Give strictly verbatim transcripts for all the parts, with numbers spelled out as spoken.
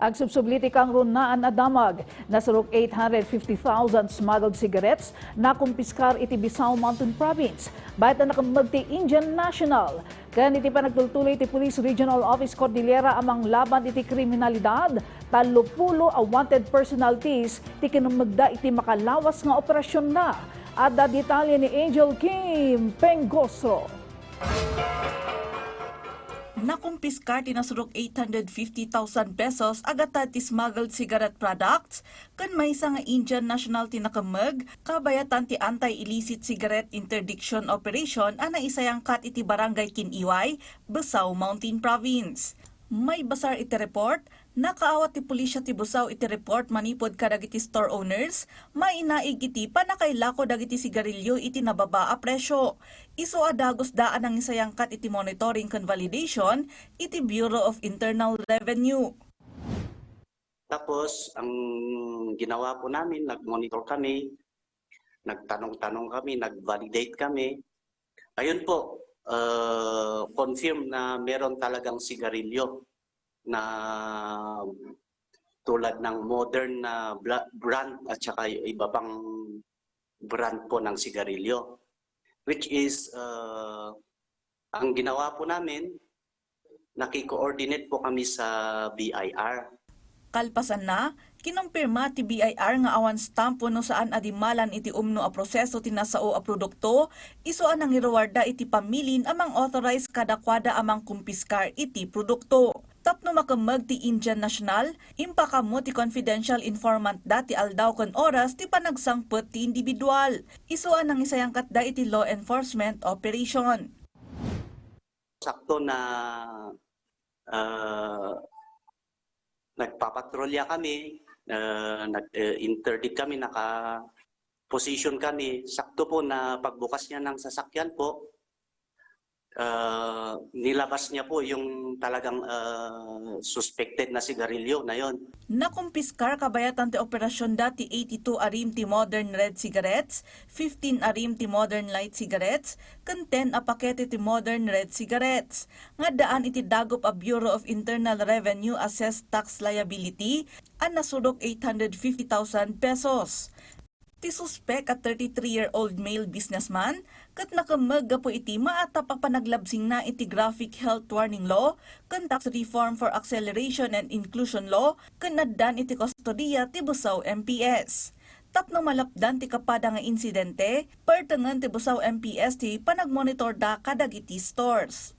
Agsubsubli ti kangrunaan a damag, nasurok eight hundred fifty thousand smuggled cigarettes nakumpiskar iti Bisao Mountain Province. Bayat a nakemmeg ti Indian national. Ken iti panagtultuloy ti Police Regional Office Cordillera a manglaban iti kriminalidad, tallopulo a wanted personalities ti kinemmegda iti makalawas nga operasionna. Adda detalye ni Angel Kim Pengosro. Nakumpiskar ti nasurok eight hundred fifty thousand pesos a gatad ti smuggled cigarette products ken maysa nga Indian national ti nakemmeg kabayatan ti Anti-Illicit Cigarette Interdiction Operation a naisayangkat iti Barangay Kiniway, Besao Mountain Province. Maibasar iti report, nakaawat ti pulisya ti Besao iti report manipud kadagiti store owners mainaig iti pannakailako dagiti sigarilyo iti nababa a presyo. Isu a dagusda a nangisayangkat iti monitoring ken validation iti Bureau of Internal Revenue. Tapos, ang ginawa po namin, nag-monitor kami, nagtanong-tanong kami, nag-validate kami. Ayun po, uh, confirm na meron talagang sigarilyo na tulad ng modern na bla-, brand at saka yung iba pang brand po ng sigarilyo. Which is, uh, ang ginawa po namin, naki-coordinate po kami sa B I R. Kalpasanna, kinumpirma ti B I R nga awan stamp wenno saan a dimmalan iti umno a proseso ti nasao a produkto, isu a nangiruarda iti pamilin a mang-authorize kadakuada a mangkumpiskar iti produkto. Tapno makemmeg ti Indian national, impakaammo ti confidential informant da ti aldaw ken oras ti panagsangpet ti individual. Isu a nangisayangkatda iti law enforcement operation. Sakto na, ah, nagpapatrolya kami, ah, nag-, eh, interdict kami, naka-position kami. Sakto po na pagbukas niya ng sasakyan po, ah, nilabas niya po yung talagang, ah, suspected na sigarilyo na yon. Nakumpiskar kabayatan ti operasionda ti eighty-two arim ti modern red cigarettes, fifteen arim ti modern light cigarettes, ken ten a pakete ti modern red cigarettes. Nga addaan iti dagup a Bureau of Internal Revenue assessed tax liability a nasurok eight hundred fifty thousand pesos. Ti suspek a thirty-three-year-old male businessman ket nakemmeg gapu iti maatap a panaglabsingna iti Graphic Health Warning Law ken Tax Reform for Acceleration and Inclusion Law ken addan iti kustodiya ti Busao M P S. Tapno malapdan ti kapada nga insidente, pertengen ti Busao M P S ti panagmonitorda kadagiti stores.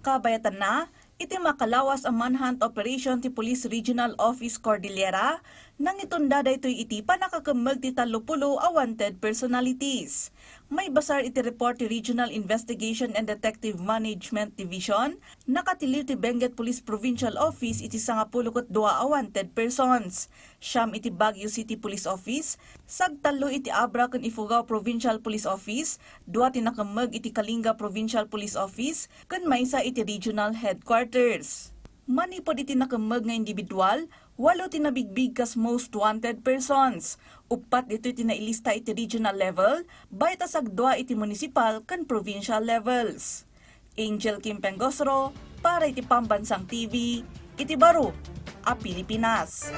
Kabayatanna, iti makalawas a manhunt operation ti Police Regional Office Cordillera, nangitunda daytoy iti pannakakemmeg ti tallopulo a wanted personalities. Maibasar iti report ti Regional Investigation and Detective Management Division, nakatiliw ti Benguet Police Provincial Office iti sangapulo ket dua a wanted persons. Siam iti Baguio City Police Office, sagtallo iti Abra ken Ifugao Provincial Police Office, dua ti nakemmeg iti Kalinga Provincial Police Office, ken maysa iti Regional Headquarters. Manipud iti nakemmeg nga individual, walo ti nabigbig kas most wanted persons. Uppat ditoy ti nailista iti regional level, bayat a sagdua iti municipal ken provincial levels. Angel Kim Pengosro, para iti Pambansang T V, iti baro a Pilipinas.